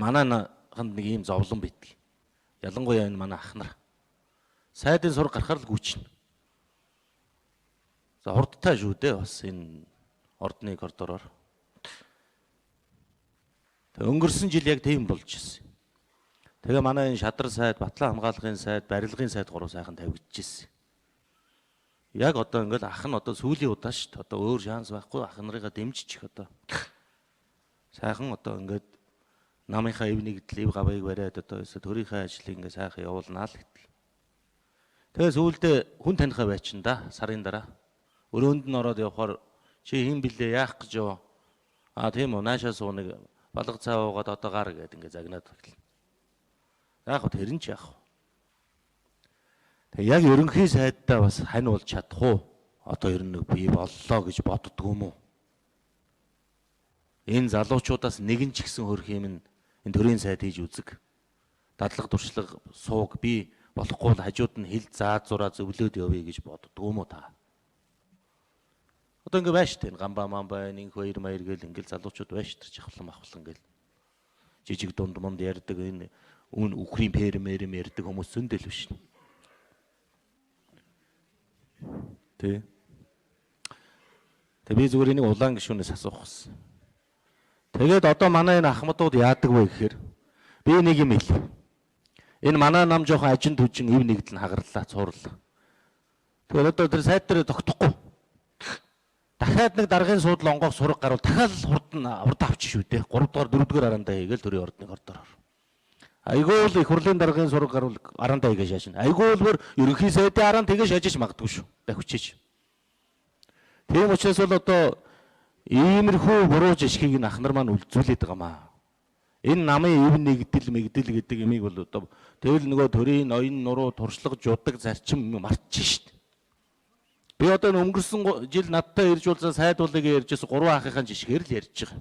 Манай ханд нэг ийм зовлон битгий. Ялангуяа энэ манай ах нар. Сайдын сураг гарахаар л гүйчнэ. За хурдтай шүү дээ бас энэ ордны коридороор. Тэг өнгөрсөн жил яг тийм болж ирсэн. Тэгээ манай энэ шадар сайд, Батлан хамгаалгын сайд, барилгын сайд гурав сайхан тавигдчихсэн. Яг одоо ингээл ах нь одоо сүүлийн удаа шүү дээ. Одоо өөр шанс байхгүй, ах нарыгаа дэмжиж одоо. Сайхан одоо ингээд намынхаа эв нэгдэл, эв гавыг бариад одоо ерөөсө төрийнхээ ажлыг ингээд сайхан явуулнаа л гэдэг. Тэгээ сүүлдээ хүн таныхаа байчин да сарын дараа. Өрөөнд нь ороод явхаар чи хэн блэ, яах гэж юу? А тийм үү, наашаа суу, нэг балга цай уугаад одоо гар гээд ингээд загнаад эхэлнэ. Яг тэр нь ч яах вэ? Тэг яг ерөнхий сайддаа бас хань болж чадах уу? Одоо ер нь нэг бий боллоо гэж боддгоо юм уу? Энэ залуучуудаас нэг нь ч гэсэн хөрх юм энэ төрийн сайд хийж үзэг. Дадлага туршлага сууг, би болохгүй бол хажууд нь хил заа зураа зөвлөөд явъя гэж боддгоо юм уу та? Одоо ингээ байж тээ, гамба мамба энэ инх баяр маяр гэл ингээл залуучууд байж тэр чахлан махлан гэл. Жижиг дунд мунд ярьдаг, энэ үн үхрийн фермер юм ярьдаг хүмүүс зөндөл биш. Тэ. Тэг би зүгээр энийг улаан гишүүнээс асуух гэсэн. Тэгээд одоо манай энэ ахмадууд яадаг вэ гэхээр би нэг юм хэл. Энэ манай нам жоохон ажин түжин эв нэгдэл нь хагарлаа, цуурлаа. Тэгээд одоо тэр сайд дээр тогтохгүй. Дахиад нэг даргын суудал онгоох сураг гарвал дахиад хурд авчих шүү дээ. 3 дугаар 4 дугаар арандаа хийгээл төрийн ордны коридороор. Айгүй л их хурлын даргын сураг гарвал арандаа хийгээ шаашна. Айгүй л бүр ерөнхий сайдын аранд хийгээ шаажиж магадгүй шүү. Давхичиж. Тийм учраас бол одоо иймэрхүү буруу жишгийг нь ах нар маань үлзүүлээд байгаа маа. Энэ намын эв нэгдэл мэгдэл гэдэг юмыг бол одоо тэгэл нөгөө төрийн ноён нуруу туршлага жудаг зарчим мартчих шít. Би одоо өнгөрсөн жил надтай ирж уулзсан сайд уулыг ярьжсэн гурван ахынхаа жишгээр л ярьж байгаа.